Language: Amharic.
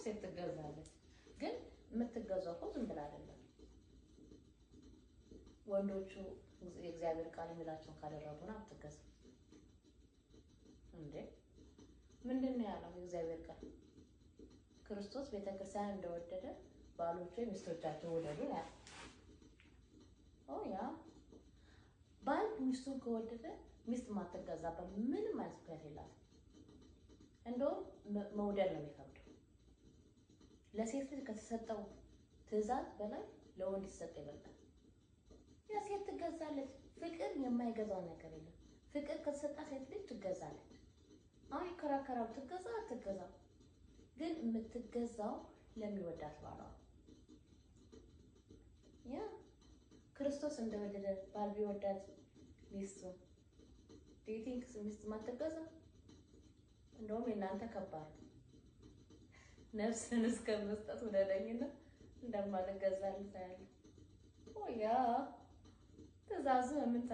ሴት ትገዛለች። ግን የምትገዛው እኮ ዝም ብላ አይደለም። ወንዶቹ የእግዚአብሔር ቃል የሚላቸውን ካደረጉ ነው አትገዛ። እንዴ፣ ምንድን ነው ያለው የእግዚአብሔር ቃል? ክርስቶስ ቤተክርስቲያን እንደወደደ ባሎቹ ሚስቶቻቸው ውደዱ ነው ያለው። Oh yeah፣ ባል ሚስቱን ከወደደ ሚስት ማትገዛበት ምንም አይነት ምክንያት የላትም። እንደውም መውደድ ነው የሚከብደው። ለሴት ልጅ ከተሰጠው ትዕዛዝ በላይ ለወንድ ይሰጠ ይበልጣል። ያ ሴት ትገዛለች። ፍቅር የማይገዛው ነገር የለም። ፍቅር ከተሰጣ ሴት ልጅ ትገዛለች። አሁን ይከራከራሉ፣ ትገዛ አትገዛ። ግን የምትገዛው ለሚወዳት ባሏ። Yeah፣ ክርስቶስ እንደወደደ ባል ቢወዳት ሚስቱ፣ do you think ሚስት ማትገዛ? እንደውም የእናንተ ከባድ ነው። ነፍስን እስከ መስጠት ውደደኝና እንደማልገዛ ልታያለህ። Oh yeah፣ ትእዛዙ ምን?